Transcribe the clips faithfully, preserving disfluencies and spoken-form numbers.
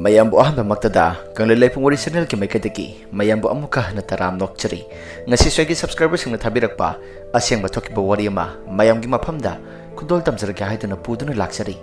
ꯃꯌꯥꯝꯕꯨ ꯑꯍꯥꯟꯕꯃꯛꯇꯗ ꯀꯪꯂꯩ ꯂꯩꯄꯨꯡ ꯋꯥꯔꯤ channelꯒꯤ ꯃꯥꯏꯀꯩꯗꯒꯤ ꯃꯌꯥꯝꯕꯨ ꯑꯃꯨꯛꯀ ꯍꯟꯅ ꯇꯔꯥꯝ ꯅꯣꯛꯆꯔꯤ꯫ ꯉꯁꯤꯁꯨ ꯑꯩꯒꯤ subscriberꯁꯤꯡꯅ ꯊꯥꯕꯤꯔꯛꯄ ꯑꯁꯦꯡꯕ ꯊꯣꯛꯈꯤꯕ ꯋꯥꯔꯤ ꯑꯃ ꯃꯌꯥꯝꯒꯤ ꯃꯐꯝꯗ ꯈꯨꯗꯣꯜ ꯇꯝꯖꯔꯒꯦ ꯍꯥꯏꯗꯨꯅ ꯄꯨꯗꯨꯅ ꯂꯥꯛꯆꯔꯤ꯫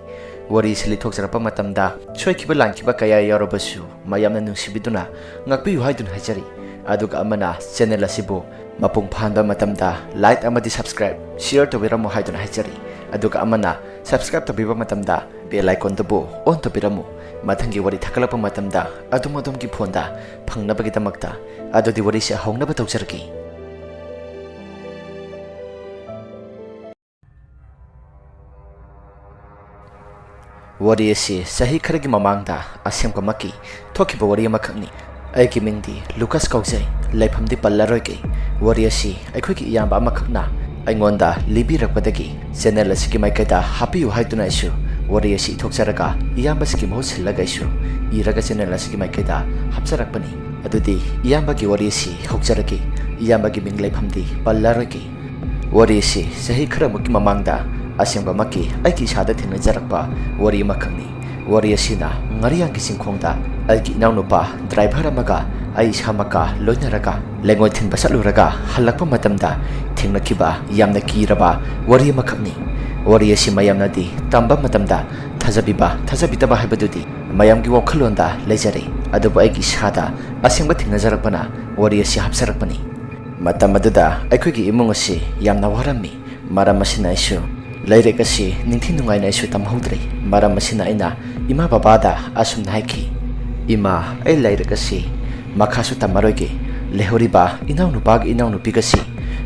ꯋꯥꯔꯤ ꯑꯁꯤ ꯂꯤꯊꯣꯛꯆꯔꯛꯄ ꯃꯇꯝꯗ ꯁꯣꯏꯈꯤꯕ ꯂꯥꯟꯈꯤꯕ ꯀꯌꯥ ꯌꯥꯎꯔꯕꯁꯨ ꯃꯌꯥꯝꯅ ꯅꯨꯡꯁꯤꯕꯤꯗꯨꯅ ꯉꯥꯛꯄꯤꯌꯨ ꯍꯥꯏꯗꯨꯅ ꯍꯥꯏꯖꯔꯤ꯫ ꯑꯗꯨꯒ ꯑꯃꯅ channel ꯑꯁꯤꯕꯨ ꯃꯄꯨꯡ ꯐꯥꯍꯟꯕ ꯃꯇꯝꯗ like ꯑꯃꯗꯤ subscribe, share ꯇꯧꯕꯤꯔꯝꯃꯨ ꯍꯥꯏꯗꯨꯅ ꯍꯥꯏꯖꯔꯤ꯫ ꯑꯗꯨꯒ ꯑꯃꯅ subscribe ꯇꯧꯕꯤꯕ ꯃꯇꯝꯗ bell iconꯗꯨꯕꯨ on ꯇꯧꯕꯤꯔꯝꯃꯨ꯫ ꯃꯊꯪꯒꯤ ꯋꯥꯔꯤ ꯊꯥꯒꯠꯂꯛꯄ ꯃꯇꯝꯗ ꯑꯗꯣꯝ ꯑꯗꯣꯝꯒꯤ phoneꯗ ꯐꯪꯅꯕꯒꯤꯗꯃꯛꯇ꯫ ꯑꯗꯨꯗꯤ ꯋꯥꯔꯤꯁꯦ ꯍꯧꯅꯕ ꯇꯧꯖꯔꯛꯀꯦ꯫ ꯋꯥꯔꯤ ꯑꯁꯤ ꯆꯍꯤ ꯈꯔꯒꯤ ꯃꯃꯥꯡꯗ ꯑꯁꯦꯡꯕꯃꯛꯀꯤ ꯊꯣꯛꯈꯤꯕ ꯋꯥꯔꯤ ꯑꯃꯈꯛꯅꯤ꯫ ꯑꯩꯒꯤ ꯃꯤꯡꯗꯤ ꯂꯨꯀꯥꯁ ꯀꯧꯖꯩ, ꯂꯩꯐꯝꯗꯤ ꯄꯜꯂꯔꯣꯏꯒꯦ꯫ ꯋꯥꯔꯤ ꯑꯁꯤ ꯑꯩꯈꯣꯏꯒꯤ ꯏꯌꯥꯝꯕ ꯑꯃꯈꯛꯅ ꯑꯩꯉꯣꯟꯗ ꯂꯤꯕꯤꯔꯛꯄꯗꯒꯤ channel ꯑꯁꯤꯒꯤ ꯃꯥꯏꯀꯩꯗ ꯍꯥꯞꯄꯤꯌꯨ ꯍꯥꯏꯗꯨꯅ ꯑꯩꯁꯨ ꯋꯥꯔꯤ ꯑꯁꯤ ꯏꯊꯣꯛꯆꯔꯒ ꯏꯌꯥꯝꯕꯁꯤꯒꯤ ꯃꯍꯨꯠ ꯁꯤꯜꯂꯒ ꯑꯩꯁꯨ ꯏꯔꯒ channel ꯑꯁꯤꯒꯤ ꯃꯥꯏꯀꯩꯗ ꯍꯥꯞꯆꯔꯛꯄꯅꯤ꯫ ꯑꯗꯨꯗꯤ ꯏꯌꯥꯝꯕꯒꯤ ꯋꯥꯔꯤ ꯑꯁꯤ ꯍꯧꯖꯔꯒꯦ꯫ ꯏꯌꯥꯝꯕꯒꯤ ꯃꯤꯡ ꯂꯩꯐꯝꯗꯤ ꯄꯜꯂꯔꯣꯏꯒꯦ꯫ ꯋꯥꯔꯤ ꯑꯁꯤ ꯆꯍꯤ ꯈꯔꯃꯨꯛꯀꯤ ꯃꯃꯥꯡꯗ ꯑꯁꯦꯡꯕꯃꯛꯀꯤ ꯑꯩꯒꯤ ꯏꯁꯥꯗ ꯊꯦꯡꯅꯖꯔꯛꯄ ꯋꯥꯔꯤ ꯑꯃꯈꯛꯅꯤ꯫ ꯋꯥꯔꯤ ꯑꯁꯤꯅ ꯉꯥꯔꯤꯌꯥꯡꯒꯤ ꯆꯤꯡꯈꯣꯡꯗ ꯑꯩꯒꯤ ꯏꯅꯥꯎꯅꯨꯄꯥ driver ꯑꯃꯒ ꯑꯩ ꯏꯁꯥꯃꯛꯀ ꯂꯣꯏꯅꯔꯒ ꯂꯩꯉꯣꯏ ꯊꯤꯟꯕ ꯆꯠꯂꯨꯔꯒ ꯍꯜꯂꯛꯄ ꯃꯇꯝꯗ ꯊꯦꯡꯅꯈꯤꯕ ꯌꯥꯝꯅ ꯀꯤꯔꯕ ꯋꯥꯔꯤ ꯑꯃꯈꯛꯅꯤ꯫ ꯋꯥꯔꯤ ꯑꯁꯤ ꯃꯌꯥꯝꯅꯗꯤ ꯇꯝꯕ ꯃꯇꯝꯗ ꯊꯥꯖꯕꯤꯕ ꯊꯥꯖꯕꯤꯗꯕ ꯍꯥꯏꯕꯗꯨꯗꯤ ꯃꯌꯥꯝꯒꯤ ꯋꯥꯈꯜꯂꯣꯟꯗ ꯂꯩꯖꯔꯦ, ꯑꯗꯨꯕꯨ ꯑꯩꯒꯤ ꯏꯁꯥꯗ ꯑꯁꯦꯡꯕ ꯊꯦꯡꯅꯖꯔꯛꯄꯅ ꯋꯥꯔꯤ ꯑꯁꯤ ꯍꯥꯞꯆꯔꯛꯄꯅꯤ꯫ ꯃꯇꯝ ꯑꯗꯨꯗ ꯑꯩꯈꯣꯏꯒꯤ ꯏꯃꯨꯡ ꯑꯁꯤ ꯌꯥꯝꯅ ꯋꯥꯔꯝꯃꯤ꯫ ꯃꯔꯝ ꯑꯁꯤꯅ ꯑꯩꯁꯨ ꯂꯥꯏꯔꯤꯛ ꯑꯁꯤ ꯅꯤꯡꯊꯤ ꯅꯨꯡꯉꯥꯏꯅ ꯑꯩꯁꯨ ꯇꯝꯍꯧꯗ꯭ꯔꯦ꯫ ꯃꯔꯝ ꯑꯁꯤꯅ ꯑꯩꯅ ꯏꯃꯥ ꯕꯕꯥꯗ ꯑꯁꯨꯝꯅ ꯍꯥꯏꯈꯤ, "ꯏꯃꯥ, ꯑꯩ ꯂꯥꯏꯔꯤꯛ ꯑꯁꯤ ꯃꯈꯥꯁꯨ ꯇꯝꯃꯔꯣꯏꯒꯦ꯫ ꯂꯩꯍꯧꯔꯤꯕ ꯏꯅꯥꯎꯅꯨꯄꯥꯒ ꯏꯅꯥꯎꯅꯨꯄꯤꯒꯁꯤ,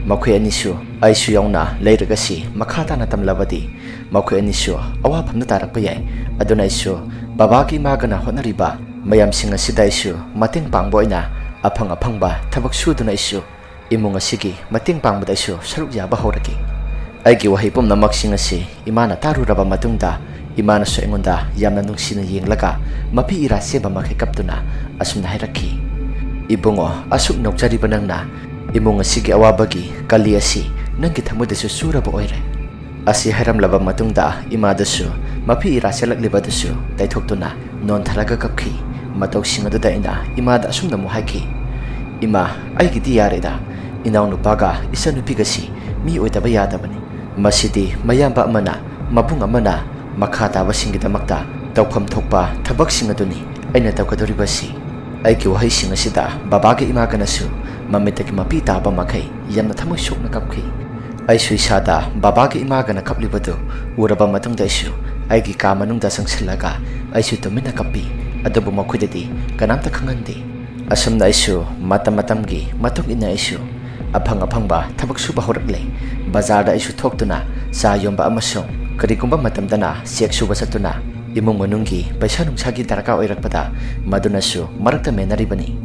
ꯃꯈꯣꯏ ꯑꯅꯤꯁꯨ ꯑꯩꯁꯨ ꯌꯥꯎꯅ ꯂꯥꯏꯔꯤꯛ ꯑꯁꯤ ꯃꯈꯥ ꯇꯥꯅ ꯇꯝꯂꯕꯗꯤ ꯃꯈꯣꯏ ꯑꯅꯤꯁꯨ ꯑꯋꯥꯐꯝꯗ ꯇꯥꯔꯛꯄ ꯌꯥꯏ꯫ ꯑꯗꯨꯅ ꯑꯩꯁꯨ ꯕꯕꯥꯒ ꯏꯃꯥꯒꯅ ꯍꯣꯠꯅꯔꯤꯕ ꯃꯌꯥꯝꯁꯤꯡ ꯑꯁꯤꯗ ꯑꯩꯁꯨ ꯃꯇꯦꯡ ꯄꯥꯡꯕ ꯑꯣꯏꯅ ꯑꯐꯪ ꯑꯐꯪꯕ ꯊꯕꯛ ꯁꯨꯗꯨꯅ ꯑꯩꯁꯨ ꯏꯃꯨꯡ ꯑꯁꯤꯒꯤ ꯃꯇꯦꯡ ꯄꯥꯡꯕꯗ ꯑꯩꯁꯨ ꯁꯔꯨꯛ ꯌꯥꯕ ꯍꯧꯔꯒꯦ꯫ ꯑꯩꯒꯤ ꯋꯥꯍꯩ ꯄꯨꯝꯅꯃꯛꯁꯤꯡ ꯑꯁꯤ ꯏꯃꯥꯅ ꯇꯥꯔꯨꯔꯕ ꯃꯇꯨꯡꯗ, ꯏꯃꯥꯅꯁꯨ ꯑꯩꯉꯣꯟꯗ ꯌꯥꯝꯅ ꯅꯨꯡꯁꯤꯅ ꯌꯦꯡꯂꯒ ꯃꯄꯤ ꯏꯔꯥ ꯆꯦꯟꯕ ꯃꯈꯩ ꯀꯞꯇꯨꯅ ꯑꯁꯨꯝꯅ ꯍꯥꯏꯔꯛꯈꯤ, "ꯏꯕꯨꯡꯉꯣ, ꯑꯁꯨꯛ ꯅꯣꯛꯆꯔꯤꯕ ꯅꯪꯅ ꯏꯃꯨꯡ ꯑꯁꯤꯒꯤ ꯑꯋꯥꯕꯒꯤ ꯀꯂꯤ ꯑꯁꯤ ꯅꯪꯒꯤ ꯊꯃꯣꯏꯗꯁꯨ ꯆꯨꯔꯕ ꯑꯣꯏꯔꯦ"꯫ ꯑꯁꯤ ꯍꯥꯏꯔꯝꯂꯕ ꯃꯇꯨꯡꯗ ꯏꯃꯥꯗꯁꯨ ꯃꯄꯤ ꯏꯔꯥ ꯆꯦꯜꯂꯛꯂꯤꯕꯗꯨꯁꯨ ꯇꯩꯊꯣꯛꯇꯨꯅ ꯅꯣꯟꯊꯔꯒ ꯀꯞꯈꯤ꯫ ꯃꯇꯧꯁꯤꯡ ꯑꯗꯨꯗ ꯑꯩꯅ ꯏꯃꯥꯗ ꯑꯁꯨꯝꯅ ꯑꯃꯨꯛ ꯍꯥꯏꯈꯤ, "ꯏꯃꯥ, ꯑꯩꯒꯤꯗꯤ ꯌꯥꯔꯦꯗ꯫ ꯏꯅꯥꯎꯅꯨꯄꯥꯒ ꯏꯆꯥꯅꯨꯄꯤꯒꯁꯤ ꯃꯤ ꯑꯣꯏꯗꯕ ꯌꯥꯗꯕꯅꯤ꯫ ꯃꯁꯤꯗꯤ ꯃꯌꯥꯝꯕ ꯑꯃꯅ, ꯃꯕꯨꯡ ꯑꯃꯅ ꯃꯈꯥ ꯇꯥꯕꯁꯤꯡꯒꯤꯗꯃꯛꯇ ꯇꯧꯐꯝ ꯊꯣꯛꯄ ꯊꯕꯛꯁꯤꯡ ꯑꯗꯨꯅꯤ ꯑꯩꯅ ꯇꯧꯒꯗꯧꯔꯤꯕꯁꯤ꯫" ꯑꯩꯒꯤ ꯋꯥꯍꯩꯁꯤꯡ ꯑꯁꯤꯗ ꯕꯕꯥꯒ ꯏꯃꯥꯒꯅꯁꯨ ꯃꯃꯤꯠꯇꯒꯤ ꯃꯄꯤ ꯇꯥꯕ ꯃꯈꯩ ꯌꯥꯝꯅ ꯊꯃꯣꯏ ꯁꯣꯛꯅ ꯀꯞꯈꯤ꯫ ꯑꯩꯁꯨ ꯏꯁꯥꯗ ꯕꯕꯥꯒ ꯏꯃꯥꯒꯅ ꯀꯞꯂꯤꯕꯗꯨ ꯎꯔꯕ ꯃꯇꯨꯡꯗ ꯑꯩꯁꯨ ꯑꯩꯒꯤ ꯀꯥ ꯃꯅꯨꯡꯗ ꯆꯪꯁꯤꯜꯂꯒ ꯑꯩꯁꯨ ꯇꯨꯃꯤꯟꯅ ꯀꯞꯄꯤ꯫ ꯑꯗꯨꯕꯨ ꯃꯈꯣꯏꯗꯗꯤ ꯀꯅꯥꯝꯇ ꯈꯪꯍꯟꯗꯦ꯫ ꯑꯁꯨꯝꯅ ꯑꯩꯁꯨ ꯃꯇꯝ ꯃꯇꯝꯒꯤ ꯃꯇꯨꯡ ꯏꯟꯅ ꯑꯩꯁꯨ ꯑꯐꯪ ꯑꯐꯪꯕ ꯊꯕꯛ ꯁꯨꯕ ꯍꯧꯔꯛꯂꯦ꯫ ꯕꯖꯥꯔꯗ ꯑꯩꯁꯨ ꯊꯣꯛꯇꯨꯅ ꯆꯥ ꯌꯣꯟꯕ ꯑꯃꯁꯨꯡ ꯀꯔꯤꯒꯨꯝꯕ ꯃꯇꯝꯗꯅ ꯆꯦꯛ ꯁꯨꯕ ꯆꯠꯇꯨꯅ ꯏꯃꯨꯡ ꯃꯅꯨꯡꯒꯤ ꯄꯩꯁꯥ ꯅꯨꯡꯁꯥꯒꯤ ꯗꯔꯀꯥꯔ ꯑꯣꯏꯔꯛꯄꯗ ꯃꯗꯨꯅꯁꯨ ꯃꯔꯛꯇ ꯃꯦꯟꯅꯔꯤꯕꯅꯤ꯫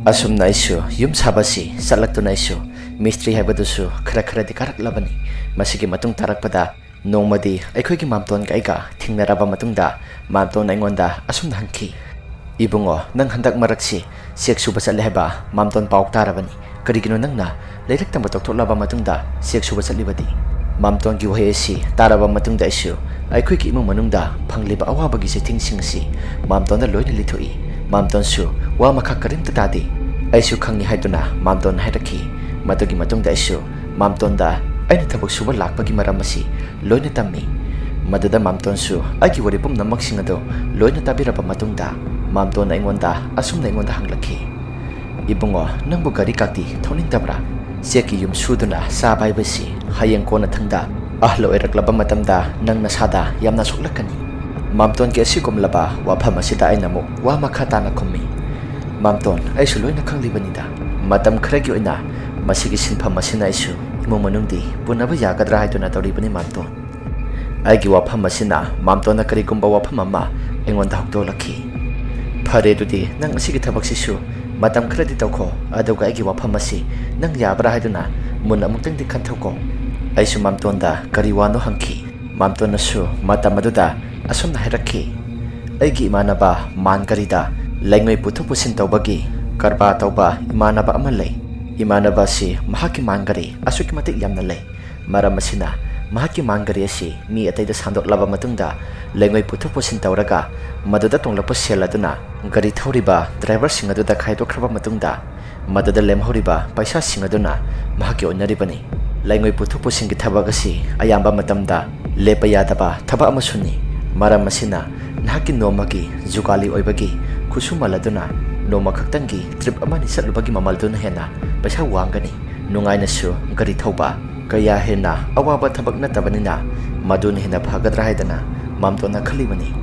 ꯑꯁꯨꯝꯅ ꯑꯩꯁꯨ ꯌꯨꯝ ꯁꯥꯕꯁꯤ ꯆꯠꯂꯛꯇꯨꯅ ꯑꯩꯁꯨ ꯃꯤꯁꯇ꯭ꯔꯤ ꯍꯥꯏꯕꯗꯨꯁꯨ ꯈꯔ ꯈꯔꯗꯤ ꯀꯥꯔꯛꯂꯕꯅꯤ꯫ ꯃꯁꯤꯒꯤ ꯃꯇꯨꯡ ꯇꯥꯔꯛꯄꯗ ꯅꯣꯡꯃꯗꯤ ꯑꯩꯈꯣꯏꯒꯤ ꯃꯥꯝꯇꯣꯟꯒ ꯑꯩꯒ ꯊꯦꯡꯅꯔꯕ ꯃꯇꯨꯡꯗ ꯃꯥꯝꯇꯣꯟ ꯑꯩꯉꯣꯟꯗ ꯑꯁꯨꯝꯅ ꯍꯪꯈꯤ, "ꯏꯕꯨꯡꯉꯣ, ꯅꯪ ꯍꯟꯗꯛ ꯃꯔꯛꯁꯤ ꯆꯦꯛ ꯁꯨꯕ ꯆꯠꯂꯦ ꯍꯥꯏꯕ ꯃꯥꯝꯇꯣꯟ ꯄꯥꯎ ꯇꯥꯔꯕꯅꯤ꯫ ꯀꯔꯤꯒꯤꯅꯣ ꯅꯪꯅ ꯂꯥꯏꯔꯤꯛ ꯇꯝꯕ ꯇꯣꯛꯊꯣꯛꯂꯕ ꯃꯇꯨꯡꯗ ꯆꯦꯛ ꯁꯨꯕ ꯆꯠꯂꯤꯕꯗꯤ?" ꯃꯥꯝꯇꯣꯟꯒꯤ ꯋꯥꯍꯩ ꯑꯁꯤ ꯇꯥꯔꯕ ꯃꯇꯨꯡꯗ ꯑꯩꯁꯨ ꯑꯩꯈꯣꯏꯒꯤ ꯏꯃꯨꯡ ꯃꯅꯨꯡꯗ ꯐꯪꯂꯤꯕ ꯑꯋꯥꯕꯒꯤ ꯆꯩꯊꯦꯡꯁꯤꯡ ꯑꯁꯤ ꯃꯥꯝꯇꯣꯟꯗ ꯂꯣꯏꯅ ꯂꯤꯊꯣꯛꯏ꯫ ꯃꯥꯝꯇꯣꯟꯁꯨ ꯋꯥ ꯃꯈꯥ ꯀꯔꯤꯝꯇ ꯇꯥꯗꯦ꯫ ꯑꯩꯁꯨ ꯈꯪꯏ ꯍꯥꯏꯗꯨꯅ ꯃꯥꯝꯇꯣꯟꯅ ꯍꯥꯏꯔꯛꯈꯤ꯫ ꯃꯗꯨꯒꯤ ꯃꯇꯨꯡꯗ ꯑꯩꯁꯨ ꯃꯥꯝꯇꯣꯟꯗ ꯑꯩꯅ ꯊꯕꯛ ꯁꯨꯕ ꯂꯥꯛꯄꯒꯤ ꯃꯔꯝ ꯑꯁꯤ ꯂꯣꯏꯅ ꯇꯝꯃꯤ꯫ ꯃꯗꯨꯗ ꯃꯥꯝꯇꯣꯟꯁꯨ ꯑꯩꯒꯤ ꯋꯥꯔꯤ ꯄꯨꯝꯅꯃꯛꯁꯤꯡ ꯑꯗꯨ ꯂꯣꯏꯅ ꯇꯥꯕꯤꯔꯕ ꯃꯇꯨꯡꯗ ꯃꯥꯝꯇꯣꯟꯅ ꯑꯩꯉꯣꯟꯗ ꯑꯁꯨꯝꯅ ꯑꯩꯉꯣꯟꯗ ꯍꯪꯂꯛꯈꯤ, "ꯏꯕꯨꯡꯉꯣ, ꯅꯪꯕꯨ ꯒꯥꯔꯤ ꯀꯥꯇꯤ ꯊꯧꯅꯤꯡꯗꯕ꯭ꯔꯥ? ꯆꯦꯛꯀꯤ ꯌꯨꯝ ꯁꯨꯗꯨꯅ ꯆꯥꯕ ꯍꯥꯏꯕꯁꯤ ꯍꯌꯦꯡ ꯀꯣꯟꯅ ꯊꯪꯗ ꯑꯍꯜ ꯑꯣꯏꯔꯛꯂꯕ ꯃꯇꯝꯗ ꯅꯪ ꯅꯁꯥꯗ ꯌꯥꯝꯅ ꯁꯣꯛꯂꯛꯀꯅꯤ꯫" ꯃꯥꯝꯇꯣꯟꯒꯤ ꯑꯁꯤꯒꯨꯝꯂꯕ ꯋꯥꯐꯝ ꯑꯁꯤꯗ ꯑꯩꯅ ꯑꯃꯨꯛ ꯋꯥ ꯃꯈꯥ ꯇꯥꯅ ꯈꯨꯝꯃꯤ, "ꯃꯥꯝꯇꯣꯟ, ꯑꯩꯁꯨ ꯂꯣꯏꯅ ꯈꯪꯂꯤꯕꯅꯤꯗ꯫ ꯃꯇꯝ ꯈꯔꯒꯤ ꯑꯣꯏꯅ ꯃꯁꯤꯒꯤ ꯁꯤꯟꯐꯝ ꯑꯁꯤꯅ ꯑꯩꯁꯨ ꯏꯃꯨꯡ ꯃꯅꯨꯡꯗꯤ ꯄꯨꯅꯕ ꯌꯥꯒꯗ꯭ꯔꯥ ꯍꯥꯏꯗꯨꯅ ꯇꯧꯔꯤꯕꯅꯤ ꯃꯥꯝꯇꯣꯟ꯫" ꯑꯩꯒꯤ ꯋꯥꯐꯝ ꯑꯁꯤꯅ ꯃꯥꯝꯇꯣꯟꯅ ꯀꯔꯤꯒꯨꯝꯕ ꯋꯥꯐꯝ ꯑꯃ ꯑꯩꯉꯣꯟꯗ ꯍꯧꯗꯣꯛꯂꯛꯈꯤ꯫ "ꯐꯔꯦ, ꯑꯗꯨꯗꯤ ꯅꯪ ꯑꯁꯤꯒꯤ ꯊꯕꯛꯁꯤꯁꯨ ꯃꯇꯝ ꯈꯔꯗꯤ ꯇꯧꯈꯣ, ꯑꯗꯨꯒ ꯑꯩꯒꯤ ꯋꯥꯐꯝ ꯑꯁꯤ ꯅꯪ ꯌꯥꯕ꯭ꯔꯥ ꯍꯥꯏꯗꯨꯅ ꯃꯨꯟꯅ ꯑꯃꯨꯛꯇꯪꯗꯤ ꯈꯟꯊꯧꯀꯣ꯫" ꯑꯩꯁꯨ ꯃꯥꯝꯇꯣꯟꯗ ꯀꯔꯤ ꯋꯥꯅꯣ ꯍꯪꯈꯤ꯫ ꯃꯥꯝꯇꯣꯟꯅꯁꯨ ꯃꯇꯝ ꯑꯗꯨꯗ ꯑꯁꯨꯝꯅ ꯍꯥꯏꯔꯛꯈꯤ, "ꯑꯩꯒꯤ ꯏꯃꯥꯟꯅꯕ ꯃꯥꯟꯒꯔꯤꯗ ꯂꯩꯉꯣꯏ ꯄꯨꯊꯣꯛ ꯄꯨꯁꯤꯟ ꯇꯧꯕꯒꯤ ꯀꯔꯕꯥꯔ ꯇꯧꯕ ꯏꯃꯥꯟꯅꯕ ꯑꯃ ꯂꯩ꯫ ꯏꯃꯥꯟꯅꯕ ꯑꯁꯤ ꯃꯍꯥꯛꯀꯤ ꯃꯥꯟꯒꯔꯤ ꯑꯁꯨꯛꯀꯤ ꯃꯇꯤꯛ ꯌꯥꯝꯅ ꯂꯩ꯫ ꯃꯔꯝ ꯑꯁꯤꯅ ꯃꯍꯥꯛꯀꯤ ꯃꯥꯟ ꯒꯥꯔꯤ ꯑꯁꯤ ꯃꯤ ꯑꯇꯩꯗ ꯁꯥꯟꯗꯣꯛꯂꯕ ꯃꯇꯨꯡꯗ, ꯂꯩꯉꯣꯏ ꯄꯨꯊꯣꯛ ꯄꯨꯁꯤꯟ ꯇꯧꯔꯒ ꯃꯗꯨꯗ ꯇꯣꯡꯂꯛꯄ ꯁꯦꯜ ꯑꯗꯨꯅ ꯒꯥꯔꯤ ꯊꯧꯔꯤꯕ ꯗ꯭ꯔꯥꯏꯚꯔꯁꯤꯡ ꯑꯗꯨꯗ ꯈꯥꯏꯗꯣꯛꯈ꯭ꯔꯕ ꯃꯇꯨꯡꯗ, ꯃꯗꯨꯗ ꯂꯦꯝꯍꯧꯔꯤꯕ ꯄꯩꯁꯥꯁꯤꯡ ꯑꯗꯨꯅ ꯃꯍꯥꯛꯀꯤ ꯑꯣꯏꯅꯔꯤꯕꯅꯤ꯫ ꯂꯩꯉꯣꯏ ꯄꯨꯊꯣꯛ ꯄꯨꯁꯤꯟꯒꯤ ꯊꯕꯛ ꯑꯁꯤ ꯑꯌꯥꯝꯕ ꯃꯇꯝꯗ ꯂꯦꯞꯄ ꯌꯥꯗꯕ ꯊꯕꯛ ꯑꯃꯁꯨꯅꯤ꯫ ꯃꯔꯝ ꯑꯁꯤꯅ, ꯅꯍꯥꯛꯀꯤ ꯅꯣꯡꯃꯒꯤ ꯖꯨꯒꯥꯂꯤ ꯑꯣꯏꯕꯒꯤ ꯈꯨꯠꯁꯨꯃꯜ ꯑꯗꯨꯅ ꯅꯣꯡꯃ ꯈꯛꯇꯪꯒꯤ ꯇ꯭ꯔꯤꯞ ꯑꯃꯅꯤ ꯆꯠꯂꯨꯕꯒꯤ ꯃꯃꯜꯗꯨꯅ ꯍꯦꯟꯅ ꯄꯩꯁꯥ ꯋꯥꯡꯒꯅꯤ꯫ ꯅꯨꯡꯉꯥꯏꯅꯁꯨ ꯒꯥꯔꯤ ꯊꯧꯕ ꯀꯌꯥ ꯍꯦꯟꯅ ꯑꯋꯥꯕ ꯊꯕꯛ ꯅꯠꯇꯕꯅꯤꯅ, ꯃꯗꯨꯅ ꯍꯦꯟꯅ ꯐꯒꯗ꯭ꯔꯥ ꯍꯥꯏꯗꯅ ꯃꯥꯝꯇꯣꯟꯅ ꯈꯜꯂꯤꯕꯅꯤ꯫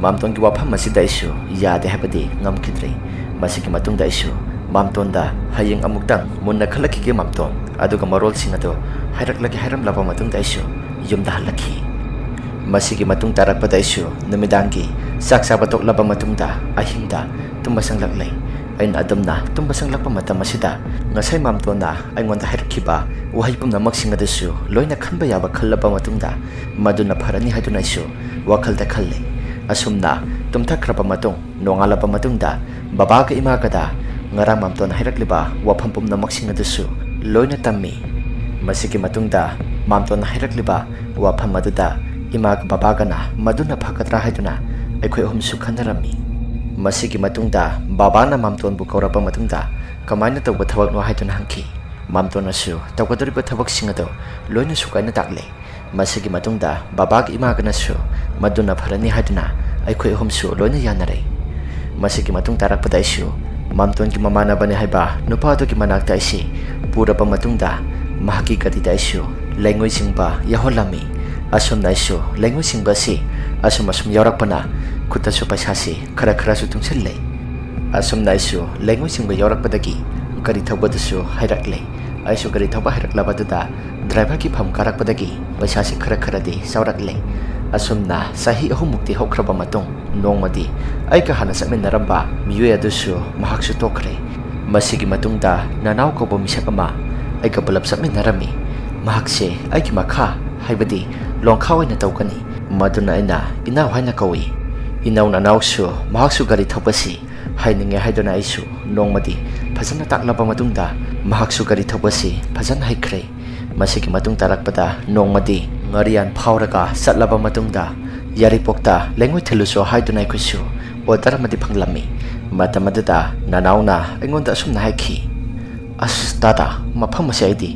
ꯃꯥꯝꯇꯣꯟꯒꯤ ꯋꯥꯐꯝ ꯑꯁꯤꯗ ꯑꯩꯁꯨ ꯌꯥꯗꯦ ꯍꯥꯏꯕꯗꯤ ꯉꯝꯈꯤꯗ꯭ꯔꯦ꯫ ꯃꯁꯤꯒꯤ ꯃꯇꯨꯡꯗ ꯑꯩꯁꯨ ꯃꯥꯝꯇꯣꯟꯗ "ꯍꯌꯦꯡ ꯑꯃꯨꯛꯇꯪ ꯃꯨꯟꯅ ꯈꯜꯂꯛꯈꯤꯒꯦ ꯃꯥꯝꯇꯣꯟ, ꯑꯗꯨꯒ ꯃꯔꯣꯜꯁꯤꯡ ꯑꯗꯨ ꯍꯥꯏꯔꯛꯂꯒꯦ" ꯍꯥꯏꯔꯝꯂꯕ ꯃꯇꯨꯡꯗ ꯑꯩꯁꯨ ꯌꯨꯝꯗ ꯍꯜꯂꯛꯈꯤ꯫ ꯃꯁꯤꯒꯤ ꯃꯇꯨꯡ ꯇꯥꯔꯛꯄꯗ ꯑꯩꯁꯨ ꯅꯨꯃꯤꯗꯥꯡꯒꯤ ꯆꯥꯛ ꯆꯥꯕ ꯇꯣꯛꯂꯕ ꯃꯇꯨꯡꯗ ꯑꯍꯤꯡꯗ ꯇꯨꯝꯕ ꯆꯪꯂꯛꯂꯦ꯫ ꯑꯩꯅ ꯑꯗꯨꯝꯅ ꯇꯨꯝꯕ ꯆꯪꯂꯛꯄ ꯃꯇꯝ ꯑꯁꯤꯗ ꯉꯁꯥꯏ ꯃꯥꯝꯇꯣꯟꯅ ꯑꯩꯉꯣꯟꯗ ꯍꯥꯏꯔꯛꯈꯤꯕ ꯋꯥꯍꯩ ꯄꯨꯝꯅꯃꯛꯁꯤꯡ ꯑꯗꯨꯁꯨ ꯂꯣꯏꯅ ꯈꯟꯕ ꯌꯥꯕ ꯈꯜꯂꯕ ꯃꯇꯨꯡꯗ, ꯃꯗꯨꯅ ꯐꯔꯅꯤ ꯍꯥꯏꯗꯨꯅ ꯑꯩꯁꯨ ꯋꯥꯈꯜꯗ ꯈꯜꯂꯦ꯫ ꯑꯁꯨꯝꯅ ꯇꯨꯝꯊꯈ꯭ꯔꯕ ꯃꯇꯨꯡ, ꯅꯣꯡꯉꯥꯜꯂꯕ ꯃꯇꯨꯡꯗ ꯕꯕꯥꯒ ꯏꯃꯥꯒꯗ ꯉꯔꯥꯡ ꯃꯥꯝꯇꯣꯟꯅ ꯍꯥꯏꯔꯛꯂꯤꯕ ꯋꯥꯐꯝ ꯄꯨꯝꯅꯃꯛꯁꯤꯡ ꯑꯗꯨꯁꯨ ꯂꯣꯏꯅ ꯇꯝꯃꯤ꯫ ꯃꯁꯤꯒꯤ ꯃꯇꯨꯡꯗ ꯃꯥꯝꯇꯣꯟꯅ ꯍꯥꯏꯔꯛꯂꯤꯕ ꯋꯥꯐꯝ ꯑꯗꯨꯗ ꯏꯃꯥꯒ ꯕꯕꯥꯒꯅ ꯃꯗꯨꯅ ꯐꯒꯗ꯭ꯔꯥ ꯍꯥꯏꯗꯨꯅ ꯑꯩꯈꯣꯏ ꯑꯍꯨꯝꯁꯨ ꯈꯟꯅꯔꯝꯃꯤ꯫ ꯃꯁꯤꯒꯤ ꯃꯇꯨꯡꯗ ꯕꯕꯥꯅ ꯃꯥꯝꯇꯣꯟꯕꯨ ꯀꯧꯔꯛꯄ ꯃꯇꯨꯡꯗ ꯀꯃꯥꯏꯅ ꯇꯧꯕ ꯊꯕꯛꯅꯣ ꯍꯥꯏꯗꯨꯅ ꯍꯪꯈꯤ꯫ ꯃꯥꯝꯇꯣꯟꯅꯁꯨ ꯇꯧꯒꯗꯧꯔꯤꯕ ꯊꯕꯛꯁꯤꯡ ꯑꯗꯨ ꯂꯣꯏꯅ ꯁꯨꯒꯥꯏꯅ ꯇꯥꯛꯂꯦ꯫ ꯃꯁꯤꯒꯤ ꯃꯇꯨꯡꯗ ꯕꯕꯥꯒ ꯏꯃꯥꯒꯅꯁꯨ ꯃꯗꯨꯅ ꯐꯔꯅꯤ ꯍꯥꯏꯗꯨꯅ ꯑꯩꯈꯣꯏ ꯑꯍꯨꯝꯁꯨ ꯂꯣꯏꯅ ꯌꯥꯅꯔꯦ꯫ ꯃꯁꯤꯒꯤ ꯃꯇꯨꯡ ꯇꯥꯔꯛꯄꯗ ꯑꯩꯁꯨ ꯃꯥꯝꯇꯣꯟꯒꯤ ꯃꯃꯥꯟꯅꯕꯅꯤ ꯍꯥꯏꯕ ꯅꯨꯄꯥ ꯑꯗꯨꯒꯤ ꯃꯅꯥꯛꯇ ꯑꯩꯁꯤ ꯄꯨꯔꯕ ꯃꯇꯨꯡꯗ, ꯃꯍꯥꯛꯀꯤ ꯒꯥꯔꯤꯗ ꯑꯩꯁꯨ ꯂꯩꯉꯣꯏ ꯆꯤꯡꯕ ꯌꯥꯎꯍꯜꯂꯝꯃꯤ꯫ ꯑꯁꯨꯝꯅ ꯑꯩꯁꯨ ꯂꯩꯉꯣꯏ ꯆꯤꯡꯕ ꯑꯁꯤ ꯑꯁꯨꯝ ꯑꯁꯨꯝ ꯌꯥꯎꯔꯛꯄꯅ ꯈꯨꯠꯇꯁꯨ ꯄꯩꯁꯥꯁꯤ ꯈꯔ ꯈꯔꯁꯨ ꯇꯨꯡꯁꯤꯜꯂꯦ꯫ ꯑꯁꯨꯝꯅ ꯑꯩꯁꯨ ꯂꯩꯉꯣꯏ ꯆꯤꯡꯕ ꯌꯥꯎꯔꯛꯄꯗꯒꯤ ꯒꯥꯔꯤ ꯊꯧꯕꯗꯨꯁꯨ ꯍꯩꯔꯛꯂꯦ꯫ ꯑꯩꯁꯨ ꯒꯥꯔꯤ ꯊꯧꯕ ꯍꯩꯔꯛꯂꯕꯗꯨꯗ ꯗ꯭ꯔꯥꯏꯚꯔꯒꯤ ꯐꯝ ꯀꯥꯔꯛꯄꯗꯒꯤ ꯄꯩꯁꯥꯁꯤ ꯈꯔ ꯈꯔꯗꯤ ꯆꯥꯎꯔꯛꯂꯦ꯫ ꯑꯁꯨꯝꯅ ꯆꯍꯤ ꯑꯍꯨꯝꯃꯨꯛꯇꯤ ꯍꯧꯈ꯭ꯔꯕ ꯃꯇꯨꯡ, ꯅꯣꯡꯃꯗꯤ ꯑꯩꯒ ꯍꯥꯟꯅ ꯆꯠꯃꯤꯟꯅꯔꯝꯕ ꯃꯤꯑꯣꯏ ꯑꯗꯨꯁꯨ ꯃꯍꯥꯛꯁꯨ ꯇꯣꯛꯈ꯭ꯔꯦ꯫ ꯃꯁꯤꯒꯤ ꯃꯇꯨꯡꯗ ꯅꯅꯥꯎ ꯀꯧꯕ ꯃꯤꯁꯛ ꯑꯃ ꯑꯩꯒ ꯄꯨꯂꯞ ꯆꯠꯃꯤꯟꯅꯔꯝꯃꯤ꯫ ꯃꯍꯥꯛꯁꯦ ꯑꯩꯒꯤ ꯃꯈꯥ, ꯍꯥꯏꯕꯗꯤ ꯂꯣꯡꯈꯥ ꯑꯣꯏꯅ ꯇꯧꯒꯅꯤ꯫ ꯃꯗꯨꯅ ꯑꯩꯅ ꯏꯅꯥꯎ ꯍꯥꯏꯅ ꯀꯧꯏ꯫ ꯏꯅꯥꯎ ꯅꯅꯥꯎꯁꯨ ꯃꯍꯥꯛꯁꯨ ꯒꯥꯔꯤ ꯊꯧꯕꯁꯤ ꯍꯩꯅꯤꯡꯉꯦ ꯍꯥꯏꯗꯨꯅ ꯑꯩꯁꯨ ꯅꯣꯡꯃꯗꯤ ꯐꯖꯅ ꯇꯥꯛꯂꯕ ꯃꯇꯨꯡꯗ ꯃꯍꯥꯛꯁꯨ ꯒꯥꯔꯤ ꯊꯧꯕꯁꯤ ꯐꯖꯅ ꯍꯩꯈ꯭ꯔꯦ꯫ ꯃꯁꯤꯒꯤ ꯃꯇꯨꯡ ꯇꯥꯔꯛꯄꯗ ꯅꯣꯡꯃꯗꯤ ꯉꯥꯔꯤꯌꯥꯟ ꯐꯥꯎꯔꯒ ꯆꯠꯂꯕ ꯃꯇꯨꯡꯗ ꯌꯥꯏꯔꯤꯄꯣꯛꯇ ꯂꯩꯉꯣꯏ ꯊꯤꯜꯂꯨꯁꯨ ꯍꯥꯏꯗꯨꯅ ꯑꯩꯈꯣꯏꯁꯨ order ꯑꯃꯗꯤ ꯐꯪꯂꯝꯃꯤ꯫ ꯃꯇꯝ ꯑꯗꯨꯗ ꯅꯅꯥꯎꯅ ꯑꯩꯉꯣꯟꯗ ꯑꯁꯨꯝꯅ ꯍꯥꯏꯈꯤ, "ꯑꯁ ꯇꯥꯗꯥ, ꯃꯐꯝ ꯑꯁꯤ ꯑꯩꯗꯤ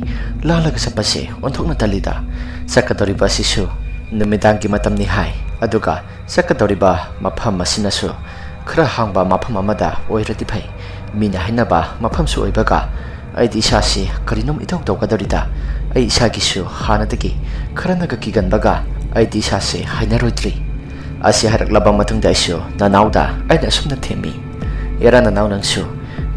ꯂꯥꯜꯂꯒ ꯆꯠꯄꯁꯦ ꯑꯣꯟꯊꯣꯛꯅ ꯇꯜꯂꯤꯗ꯫ ꯆꯠꯀꯗꯧꯔꯤꯕ ꯑꯁꯤꯁꯨ ꯅꯨꯃꯤꯗꯥꯡꯒꯤ ꯃꯇꯝꯅꯤ ꯍꯥꯏ, ꯑꯗꯨꯒ ꯆꯠꯀꯗꯧꯔꯤꯕ ꯃꯐꯝ ꯑꯁꯤꯅꯁꯨ ꯈꯔ ꯍꯥꯡꯕ ꯃꯐꯝ ꯑꯃꯗ ꯑꯣꯏꯔꯗꯤ ꯐꯩ꯫ ꯃꯤꯅ ꯍꯥꯏꯅꯕ ꯃꯐꯝꯁꯨ ꯑꯣꯏꯕꯒ ꯑꯩꯗꯤ ꯏꯁꯥꯁꯤ ꯀꯔꯤꯅꯣꯝ ꯏꯇꯧ ꯇꯧꯒꯗꯧꯔꯤꯗ꯫ ꯑꯩ ꯏꯁꯥꯒꯤꯁꯨ ꯍꯥꯟꯅꯗꯒꯤ ꯈꯔꯅꯒ ꯀꯤꯒꯟꯕꯒ ꯑꯩꯗꯤ ꯏꯁꯥꯁꯤ ꯍꯩꯅꯔꯣꯏꯗ꯭ꯔꯤ"꯫ ꯑꯁꯤ ꯍꯥꯏꯔꯛꯂꯕ ꯃꯇꯨꯡꯗ ꯑꯩꯁꯨ ꯅꯅꯥꯎꯗ ꯑꯩꯅ ꯑꯁꯨꯝꯅ ꯊꯦꯝꯃꯤ, "ꯑꯦꯔꯥ ꯅꯅꯥꯎ, ꯅꯪꯁꯨ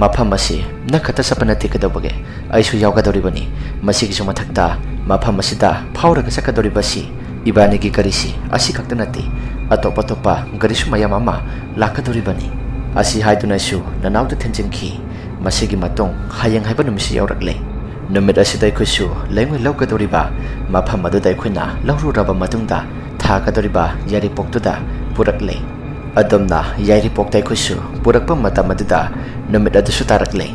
ꯃꯐꯝ ꯑꯁꯤ ꯅꯪ ꯈꯛꯇ ꯆꯠꯄ ꯅꯠꯇꯦ ꯀꯩꯗꯧꯕꯒꯦ? ꯑꯩꯁꯨ ꯌꯥꯎꯒꯗꯧꯔꯤꯕꯅꯤ꯫ ꯃꯁꯤꯒꯤꯁꯨ ꯃꯊꯛꯇ ꯃꯐꯝ ꯑꯁꯤꯗ ꯐꯥꯎꯔꯒ ꯆꯠꯀꯗꯧꯔꯤꯕ ꯑꯁꯤ ꯏꯕꯥꯅꯤꯒꯤ ꯒꯥꯔꯤꯁꯤ ꯑꯁꯤ ꯈꯛꯇ ꯅꯠꯇꯦ, ꯑꯇꯣꯞ ꯑꯇꯣꯞꯄ ꯒꯥꯔꯤꯁꯨ ꯃꯌꯥꯝ ꯑꯃ ꯂꯥꯛꯀꯗꯧꯔꯤꯕꯅꯤ"꯫ ꯑꯁꯤ ꯍꯥꯏꯗꯨꯅ ꯑꯩꯁꯨ ꯅꯅꯥꯎꯗ ꯊꯦꯝꯖꯤꯟꯈꯤ꯫ ꯃꯁꯤꯒꯤ ꯃꯇꯨꯡ ꯍꯌꯦꯡ ꯍꯥꯏꯕ ꯅꯨꯃꯤꯠꯁꯨ ꯌꯧꯔꯛꯂꯦ꯫ ꯅꯨꯃꯤꯠ ꯑꯁꯤꯗ ꯑꯩꯈꯣꯏꯁꯨ ꯂꯩꯉꯣꯏ ꯂꯧꯒꯗꯧꯔꯤꯕ ꯃꯐꯝ ꯑꯗꯨꯗ ꯑꯩꯈꯣꯏꯅ ꯂꯧꯔꯨꯔꯕ ꯃꯇꯨꯡꯗ ꯊꯥꯒꯗꯧꯔꯤꯕ ꯌꯥꯏꯔꯤꯄꯣꯛꯇꯨꯗ ꯄꯨꯔꯛꯂꯦ꯫ ꯑꯗꯨꯝꯅ ꯌꯥꯏꯔꯤꯄꯣꯛꯇ ꯑꯩꯈꯣꯏꯁꯨ ꯄꯨꯔꯛꯄ ꯃꯇꯝ ꯑꯗꯨꯗ ꯅꯨꯃꯤꯠ ꯑꯗꯨꯁꯨ ꯇꯥꯔꯛꯂꯦ꯫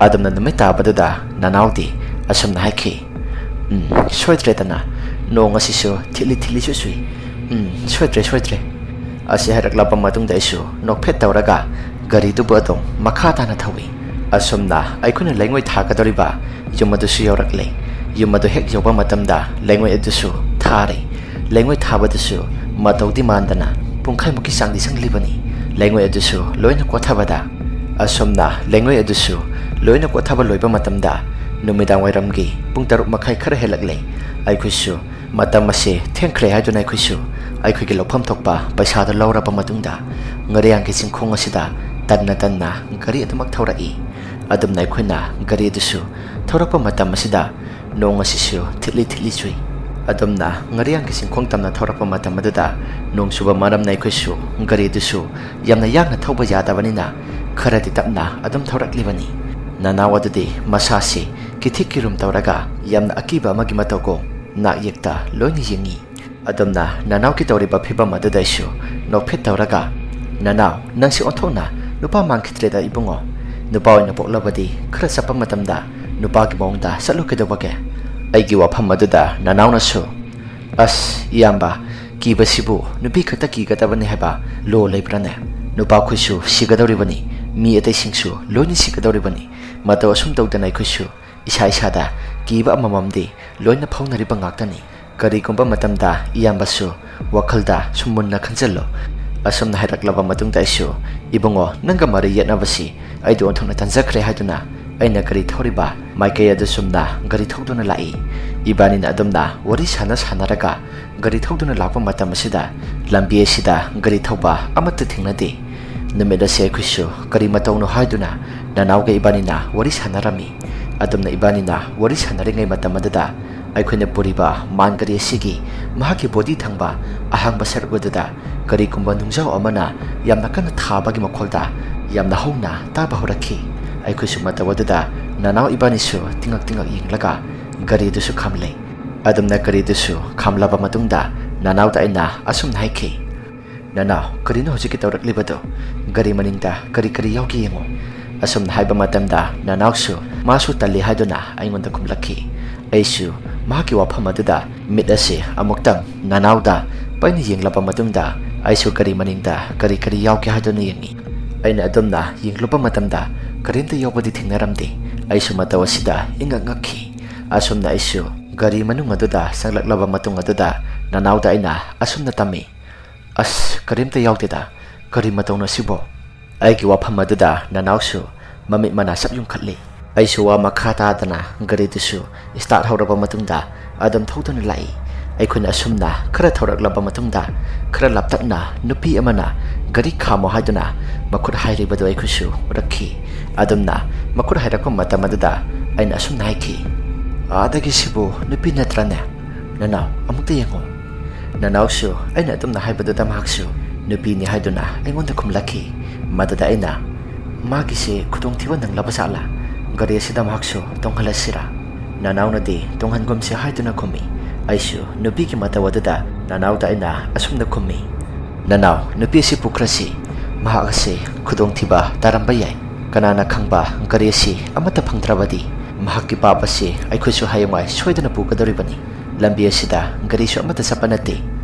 ꯑꯗꯨꯝꯅ ꯅꯨꯃꯤꯠ ꯇꯥꯕꯗꯨꯗ ꯅꯅꯥꯎꯗꯤ ꯑꯁꯨꯝꯅ ꯍꯥꯏꯈꯤ, "ꯎꯝ, ꯁꯣꯏꯗ꯭ꯔꯦꯗꯅ, ꯅꯣꯡ ꯑꯁꯤꯁꯨ ꯊꯤꯠꯂꯤ ꯊꯤꯠꯂꯤꯁꯨ ꯆꯨꯏ꯫ ꯎꯝ, ꯁꯣꯏꯗ꯭ꯔꯦ, ꯁꯣꯏꯗ꯭ꯔꯦ"꯫ ꯑꯁꯤ ꯍꯥꯏꯔꯛꯂꯕ ꯃꯇꯨꯡꯗ ꯑꯩꯁꯨ ꯅꯣꯛꯐꯦꯠ ꯇꯧꯔꯒ ꯒꯥꯔꯤꯗꯨꯕꯨ ꯑꯗꯨꯝ ꯃꯈꯥ ꯇꯥꯅ ꯊꯧꯏ꯫ ꯑꯁꯨꯝꯅ ꯑꯩꯈꯣꯏꯅ ꯂꯩꯉꯣꯏ ꯊꯥꯒꯗꯧꯔꯤꯕ ꯌꯨꯝ ꯑꯗꯨꯁꯨ ꯌꯧꯔꯛꯂꯦ꯫ ꯌꯨꯝ ꯑꯗꯨ ꯍꯦꯛ ꯌꯧꯕ ꯃꯇꯝꯗ ꯂꯩꯉꯣꯏ ꯑꯗꯨꯁꯨ ꯊꯥꯔꯦ꯫ ꯂꯩꯉꯣꯏ ꯊꯥꯕꯗꯨꯁꯨ ꯃꯇꯧꯗꯤ ꯃꯥꯟꯗꯅ ꯄꯨꯡꯈꯥꯏꯃꯨꯛꯀꯤ ꯆꯥꯡꯗꯤ ꯆꯪꯂꯤꯕꯅꯤ꯫ ꯂꯩꯉꯣꯏ ꯑꯗꯨꯁꯨ ꯂꯣꯏꯅ ꯀꯣꯠꯊꯕꯗ, ꯑꯁꯨꯝꯅ ꯂꯩꯉꯣꯏ ꯑꯗꯨꯁꯨ ꯂꯣꯏꯅ ꯀꯣꯠꯊꯕ ꯂꯣꯏꯕ ꯃꯇꯝꯗ ꯅꯨꯃꯤꯗꯥꯡ ꯋꯥꯏꯔꯝꯒꯤ ꯄꯨꯡ ꯇꯔꯨꯛ ꯃꯈꯥꯏ ꯈꯔ ꯍꯦꯜꯂꯛꯂꯦ꯫ ꯑꯩꯈꯣꯏꯁꯨ ꯃꯇꯝ ꯑꯁꯤ ꯊꯦꯡꯈ꯭ꯔꯦ ꯍꯥꯏꯗꯨꯅ ꯑꯩꯈꯣꯏꯁꯨ ꯑꯩꯈꯣꯏꯒꯤ ꯂꯧꯐꯝ ꯊꯣꯛꯄ ꯄꯩꯁꯥꯗꯨ ꯂꯧꯔꯕ ꯃꯇꯨꯡꯗ ꯉꯥꯔꯤꯌꯥꯡꯒꯤ ꯆꯤꯡꯈꯣꯡ ꯑꯁꯤꯗ ꯇꯟꯅ ꯇꯟꯅ ꯒꯥꯔꯤ ꯑꯗꯨꯃꯛ ꯊꯧꯔꯛꯏ꯫ ꯑꯗꯨꯝꯅ ꯑꯩꯈꯣꯏꯅ ꯒꯥꯔꯤ ꯑꯗꯨꯁꯨ ꯊꯧꯔꯛꯄ ꯃꯇꯝ ꯑꯁꯤꯗ ꯅꯣꯡ ꯑꯁꯤꯁꯨ ꯊꯤꯠꯂꯤ ꯊꯤꯠꯂꯤ ꯆꯨꯏ꯫ ꯑꯗꯨꯝꯅ ꯉꯥꯔꯤꯌꯥꯡꯒꯤ ꯆꯤꯡꯈꯣꯡ ꯇꯝꯅ ꯊꯧꯔꯛꯄ ꯃꯇꯝ ꯑꯗꯨꯗ ꯅꯣꯡ ꯆꯨꯕ ꯃꯔꯝꯅ ꯑꯩꯈꯣꯏꯁꯨ ꯒꯥꯔꯤ ꯑꯗꯨꯁꯨ ꯌꯥꯝꯅ ꯌꯥꯡꯅ ꯊꯧꯕ ꯌꯥꯗꯕꯅꯤꯅ ꯈꯔꯗꯤ ꯇꯞꯅ ꯑꯗꯨꯝ ꯊꯧꯔꯛꯂꯤꯕꯅꯤ꯫ ꯅꯅꯥꯎ ꯑꯗꯨꯗꯤ ꯃꯁꯥꯁꯤ ꯀꯤꯊꯤꯛ ꯀꯤꯔꯨꯝ ꯇꯧꯔꯒ ꯌꯥꯝꯅ ꯑꯀꯤꯕ ꯑꯃꯒꯤ ꯃꯇꯧꯒꯨꯝ ꯅꯥꯛ ꯌꯦꯛꯇ ꯂꯣꯏꯅ ꯌꯦꯡꯉꯤ꯫ ꯑꯗꯨꯝꯅ ꯅꯅꯥꯎꯒꯤ ꯇꯧꯔꯤꯕ ꯐꯤꯕꯝ ꯑꯗꯨꯗ ꯑꯩꯁꯨ ꯅꯣꯛꯐꯦꯠ ꯇꯧꯔꯒ, "ꯅꯅꯥꯎ, ꯅꯪꯁꯤ ꯑꯣꯟꯊꯣꯛꯅ ꯅꯨꯄꯥ ꯃꯥꯟꯈꯤꯗ꯭ꯔꯦꯗ ꯏꯕꯨꯡꯉꯣ꯫ ꯅꯨꯄꯥ ꯑꯣꯏꯅ ꯄꯣꯛꯂꯕꯗꯤ ꯈꯔ ꯆꯠꯄ ꯃꯇꯝꯗ ꯅꯨꯄꯥꯒꯤ ꯃꯑꯣꯡꯗ ꯆꯠꯂꯨ ꯀꯩꯗꯧꯕꯒꯦ?" ꯑꯩꯒꯤ ꯋꯥꯐꯝ ꯑꯗꯨꯗ ꯅꯅꯥꯎꯅꯁꯨ, ꯑꯁ, ꯏꯌꯥꯝꯕ, ꯀꯤꯕꯁꯤꯕꯨ ꯅꯨꯄꯤ ꯈꯛꯇ ꯀꯤꯒꯗꯕꯅꯤ ꯍꯥꯏꯕ ꯂꯣ ꯂꯩꯕ꯭ꯔꯥꯅꯦ? ꯅꯨꯄꯥꯈꯣꯏꯁꯨ ꯁꯤꯒꯗꯧꯔꯤꯕꯅꯤ, ꯃꯤ ꯑꯇꯩꯁꯤꯡꯁꯨ ꯂꯣꯏꯅ ꯁꯤꯒꯗꯧꯔꯤꯕꯅꯤ꯫ ꯃꯇꯧ ꯑꯁꯨꯝ ꯇꯧꯗꯅ ꯑꯩꯈꯣꯏꯁꯨ ꯏꯁꯥ ꯏꯁꯥꯗ ꯀꯤꯕ ꯑꯃꯃꯝꯗꯤ ꯂꯣꯏꯅ ꯐꯥꯎꯅꯔꯤꯕ ꯉꯥꯛꯇꯅꯤ꯫ ꯀꯔꯤꯒꯨꯝꯕ ꯃꯇꯝꯗ ꯏꯌꯥꯝꯕꯁꯨ ꯋꯥꯈꯜꯗ ꯁꯨꯝ ꯃꯨꯟꯅ ꯈꯟꯖꯜꯂꯨ꯫ ꯑꯁꯨꯝꯅ ꯍꯥꯏꯔꯛꯂꯕ ꯃꯇꯨꯡꯗ ꯑꯩꯁꯨ, "ꯏꯕꯨꯡꯉꯣ, ꯅꯪꯒ ꯃꯔꯩ ꯌꯦꯠꯅꯕꯁꯤ ꯑꯩꯗꯤ ꯑꯣꯟꯊꯣꯛꯅ ꯇꯟꯖꯈ꯭ꯔꯦ" ꯍꯥꯏꯗꯨꯅ ꯑꯩꯅ ꯒꯥꯔꯤ ꯊꯧꯔꯤꯕ ꯃꯥꯏꯀꯩ ꯑꯗꯨ ꯆꯨꯝꯅ ꯒꯥꯔꯤ ꯊꯧꯗꯨꯅ ꯂꯥꯛꯏ꯫ ꯏꯕꯥꯅꯤꯅ ꯑꯗꯨꯝꯅ ꯋꯥꯔꯤ ꯁꯥꯟꯅ ꯁꯥꯟꯅꯔꯒ ꯒꯥꯔꯤ ꯊꯧꯗꯨꯅ ꯂꯥꯛꯄ ꯃꯇꯝ ꯑꯁꯤꯗ ꯂꯝꯕꯤ ꯑꯁꯤꯗ ꯒꯥꯔꯤ ꯊꯧꯕ ꯑꯃꯠꯇ ꯊꯦꯡꯅꯗꯦ꯫ ꯅꯨꯃꯤꯠ ꯑꯁꯤ ꯑꯩꯈꯣꯏꯁꯨ ꯀꯔꯤ ꯃꯇꯧꯅꯣ ꯍꯥꯏꯗꯨꯅ ꯅꯅꯥꯎꯒ ꯏꯕꯥꯅꯤꯅ ꯋꯥꯔꯤ ꯁꯥꯟꯅꯔꯝꯃꯤ꯫ ꯑꯗꯨꯝꯅ ꯏꯕꯥꯅꯤꯅ ꯋꯥꯔꯤ ꯁꯥꯟꯅꯔꯤꯉꯩ ꯃꯇꯝ ꯑꯗꯨꯗ ꯑꯩꯈꯣꯏꯅ ꯄꯨꯔꯤꯕ ꯃꯥꯟ ꯒꯥꯔꯤ ꯑꯁꯤꯒꯤ ꯃꯍꯥꯛꯀꯤ ꯕꯣꯗꯤ ꯊꯪꯕ ꯑꯍꯥꯡꯕ ꯁꯔꯨꯛ ꯑꯗꯨꯗ ꯀꯔꯤꯒꯨꯝꯕ ꯅꯨꯡꯖꯥꯎ ꯑꯃꯅ ꯌꯥꯝꯅ ꯀꯟꯅ ꯊꯥꯕꯒꯤ ꯃꯈꯣꯜꯗ ꯌꯥꯝꯅ ꯍꯧꯅ ꯇꯥꯕ ꯍꯧꯔꯛꯈꯤ꯫ ꯑꯩꯈꯣꯏꯁꯨ ꯃꯇꯧ ꯑꯗꯨꯗ ꯅꯅꯥꯎ ꯏꯕꯥꯅꯤꯁꯨ ꯇꯤꯡꯉꯛ ꯇꯤꯡꯉꯛ ꯌꯦꯡꯂꯒ ꯒꯥꯔꯤꯗꯨꯁꯨ ꯈꯥꯝꯂꯦ꯫ ꯑꯗꯨꯝꯅ ꯒꯥꯔꯤꯗꯨꯁꯨ ꯈꯥꯝꯂꯕ ꯃꯇꯨꯡꯗ ꯅꯅꯥꯎꯗ ꯑꯩꯅ ꯑꯁꯨꯝꯅ ꯍꯥꯏꯈꯤ, "ꯅꯅꯥꯎ, ꯀꯔꯤꯅꯣ ꯍꯧꯖꯤꯛꯀꯤ ꯇꯧꯔꯛꯂꯤꯕꯗꯣ? ꯒꯥꯔꯤ ꯃꯅꯤꯡꯗ ꯀꯔꯤ ꯀꯔꯤ ꯌꯥꯎꯒꯦ ꯌꯦꯡꯉꯣ"꯫ ꯑꯁꯨꯝꯅ ꯍꯥꯏꯕ ꯃꯇꯝꯗ ꯅꯅꯥꯎꯁꯨ ꯃꯥꯁꯨ ꯇꯜꯂꯤ ꯍꯥꯏꯗꯨꯅ ꯑꯩꯉꯣꯟꯗ ꯈꯨꯝꯂꯛꯈꯤ꯫ ꯑꯩꯁꯨ ꯃꯍꯥꯛꯀꯤ ꯋꯥꯐꯝ ꯑꯗꯨꯗ ꯃꯤꯠ ꯑꯁꯤ ꯑꯃꯨꯛꯇꯪ ꯅꯅꯥꯎꯗ ꯄꯩꯅ ꯌꯦꯡꯂꯕ ꯃꯇꯨꯡꯗ ꯑꯩꯁꯨ ꯒꯥꯔꯤ ꯃꯅꯤꯡꯗ ꯀꯔꯤ ꯀꯔꯤ ꯌꯥꯎꯒꯦ ꯍꯥꯏꯗꯨꯅ ꯌꯦꯡꯉꯤ꯫ ꯑꯩꯅ ꯑꯗꯨꯝꯅ ꯌꯦꯡꯂꯨꯕ ꯃꯇꯝꯗ ꯀꯔꯤꯝꯇ ꯌꯥꯎꯕꯗꯤ ꯊꯦꯡꯅꯔꯝꯗꯦ꯫ ꯑꯩꯁꯨ ꯃꯇꯧ ꯑꯁꯤꯗ ꯏꯉꯛ ꯉꯛꯈꯤ꯫ ꯑꯁꯨꯝꯅ ꯑꯩꯁꯨ ꯒꯥꯔꯤ ꯃꯅꯨꯡ ꯑꯗꯨꯗ ꯆꯪꯂꯛꯂꯕ ꯃꯇꯨꯡ ꯑꯗꯨꯗ ꯅꯅꯥꯎꯗ ꯑꯩꯅ ꯑꯁꯨꯝꯅ ꯇꯝꯃꯤ, "ꯑꯁ, ꯀꯔꯤꯝꯇ ꯌꯥꯎꯗꯦꯗ꯫ ꯀꯔꯤ ꯃꯇꯧꯅꯣ ꯁꯤꯕꯣ?" ꯑꯩꯒꯤ ꯋꯥꯐꯝ ꯑꯗꯨꯗ ꯅꯅꯥꯎꯁꯨ ꯃꯃꯤꯠ ꯃꯅꯥ ꯆꯞ ꯌꯨꯡꯈꯠꯂꯤ꯫ ꯑꯩꯁꯨ ꯋꯥ ꯃꯈꯥ ꯇꯥꯗꯅ ꯒꯥꯔꯤꯗꯨꯁꯨ start ꯍꯧꯔꯕ ꯃꯇꯨꯡꯗ ꯑꯗꯨꯝ ꯊꯧꯗꯨꯅ ꯂꯥꯛꯏ꯫ ꯑꯩꯈꯣꯏꯅ ꯑꯁꯨꯝꯅ ꯈꯔ ꯊꯧꯔꯛꯂꯕ ꯃꯇꯨꯡꯗ ꯈꯔ ꯂꯥꯞꯇꯛꯅ ꯅꯨꯄꯤ ꯑꯃꯅ ꯒꯥꯔꯤ ꯈꯥꯝꯃꯣ ꯍꯥꯏꯗꯨꯅ ꯃꯈꯨꯠ ꯍꯥꯏꯔꯤꯕꯗꯨ ꯑꯩꯈꯣꯏꯁꯨ ꯎꯔꯛꯈꯤ꯫ ꯑꯗꯨꯝꯅ ꯃꯈꯨꯠ ꯍꯥꯏꯔꯛꯄ ꯃꯇꯝ ꯑꯗꯨꯗ ꯑꯩꯅ ꯑꯁꯨꯝꯅ ꯍꯥꯏꯈꯤ, "ꯑꯥꯗꯒꯤ ꯁꯤꯕꯨ ꯅꯨꯄꯤ ꯅꯠꯇ꯭ꯔꯅꯦ? ꯅꯅꯥꯎ, ꯑꯃꯨꯛꯇ ꯌꯦꯡꯉꯨ"꯫ ꯅꯅꯥꯎꯁꯨ ꯑꯩꯅ ꯑꯗꯨꯝꯅ ꯍꯥꯏꯕꯗꯨꯗ ꯃꯍꯥꯛꯁꯨ ꯅꯨꯄꯤꯅꯤ ꯍꯥꯏꯗꯨꯅ ꯑꯩꯉꯣꯟꯗ ꯈꯨꯝꯂꯛꯈꯤ꯫ ꯃꯗꯨꯗ ꯑꯩꯅ, "ꯃꯥꯒꯤꯁꯦ ꯈꯨꯗꯣꯡꯊꯤꯕ ꯅꯪꯂꯕ ꯖꯥꯠꯂꯥ? ꯒꯥꯔꯤ ꯑꯁꯤꯗ ꯃꯍꯥꯛꯁꯨ ꯇꯣꯡꯍꯜꯂꯁꯤꯔꯥ?" ꯅꯅꯥꯎꯅꯗꯤ ꯇꯣꯡꯍꯟꯒꯨꯝꯁꯤ ꯍꯥꯏꯗꯨꯅ ꯈꯨꯝꯃꯤ꯫ ꯑꯩꯁꯨ ꯅꯨꯄꯤꯒꯤ ꯃꯇꯧ ꯑꯗꯨꯗ ꯅꯅꯥꯎꯗ ꯑꯩꯅ ꯑꯁꯨꯝꯅ ꯈꯨꯝꯃꯤ, "ꯅꯅꯥꯎ, ꯅꯨꯄꯤ ꯑꯁꯤ ꯄꯨꯈ꯭ꯔꯁꯤ꯫ ꯃꯍꯥꯛ ꯑꯁꯤ ꯈꯨꯗꯣꯡꯊꯤꯕ ꯇꯥꯔꯝꯕ ꯌꯥꯏ꯫ ꯀꯅꯥꯅ ꯈꯪꯕ, ꯒꯥꯔꯤ ꯑꯁꯤ ꯑꯃꯠꯇ ꯐꯪꯗ꯭ꯔꯕꯗꯤ ꯃꯍꯥꯛꯀꯤ ꯄꯥꯞ ꯑꯁꯤ ꯑꯩꯈꯣꯏꯁꯨ ꯍꯌꯦꯡꯋꯥꯏ ꯁꯣꯏꯗꯅ ꯄꯨꯒꯗꯧꯔꯤꯕꯅꯤ"꯫ ꯂꯝꯕꯤ ꯑꯁꯤꯗ ꯒꯥꯔꯤꯁꯨ ꯑꯃꯠꯇ ꯆꯠꯄ ꯅꯠꯇꯦ꯫